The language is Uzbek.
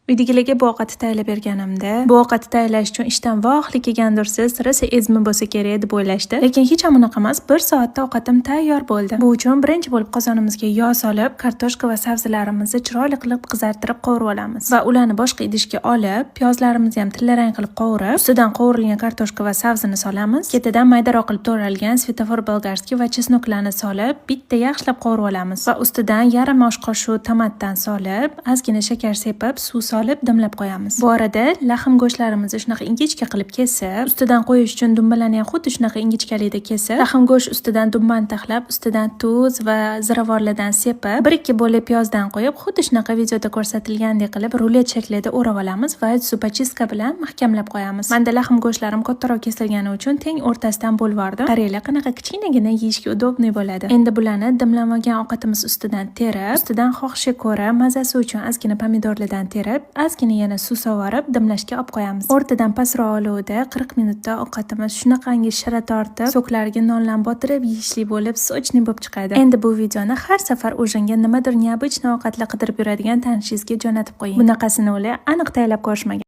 Uydagilarga bu ovqatni tayyorlab berganimda, bu ovqatni tayyorlash uchun ishdan vaqtli kelgandirsiz, rosa ezma bo'lsa kerak deb o'ylashdi. Lekin hech ham unaqa emas. Bir soatda ovqatim tayyor bo'ldi. Bu uchun birinchi bo'lib qozonimizga yog' solib, kartoshka va sabzilarimizni chiroyli qilib qizartirib qovurib olamiz. Va ularni boshqa idishga olib, piyozlarimizni ham tillarang qilib qovurib, ustidan qovurilgan kartoshka va sabzini solamiz. Ketidan maydaroq qilib to'g'ralgan светофор болгарский va чеснок larni solib, bitta yaxshilab qovurib olamiz. Va ustidan yarim osh qoshiq tomatdan solib, ozgina shakar sepib, suv solib dimlab qo'yamiz. Bu orada lahm go'shtlarimizni shunaqa ingichka qilib kesib, ustidan qo'yish uchun dumbalarni ham xuddi shunaqa ingichkalikda kesib, lahm go'sht ustidan dumbani taxlab, ustidan tuz va ziravorlardan sepib, bir ikki bo'lak piyozdan qo'yib, xuddi shunaqa videoda ko'rsatilgandek qilib rulet shaklida o'rab olamiz va зубочистка bilan mahkamlab qo'yamiz. Manda lahm go'shtlarim kattaroq kesilgani uchun teng o'rtasidan bo'lib yubordim. Qaranglar, qanaqa kichkinagina, yeyishga удобный bo'ladi. Endi bularni dimlangan ovqatimiz ustidan terib, ustidan xohishga ko'ra mazasi uchun ozgina pomidorlardan terib, ozgina yana suv sovorib dimlashga olib qo'yamiz. O'rtadan pastroq olovda 40 minutda ovqatimiz shunaqangi shira tortib, сок larga nondan botirib yeyishli bo'lib, сочный bo'lib chiqadi. Endi bu videoni har safar ужин ga nimadir необычный ovqatlar qidirib yuradigan tanishingizga jo'natib qo'ying. Bunaqasini ular aniq tayyorlab ko'rishmagan.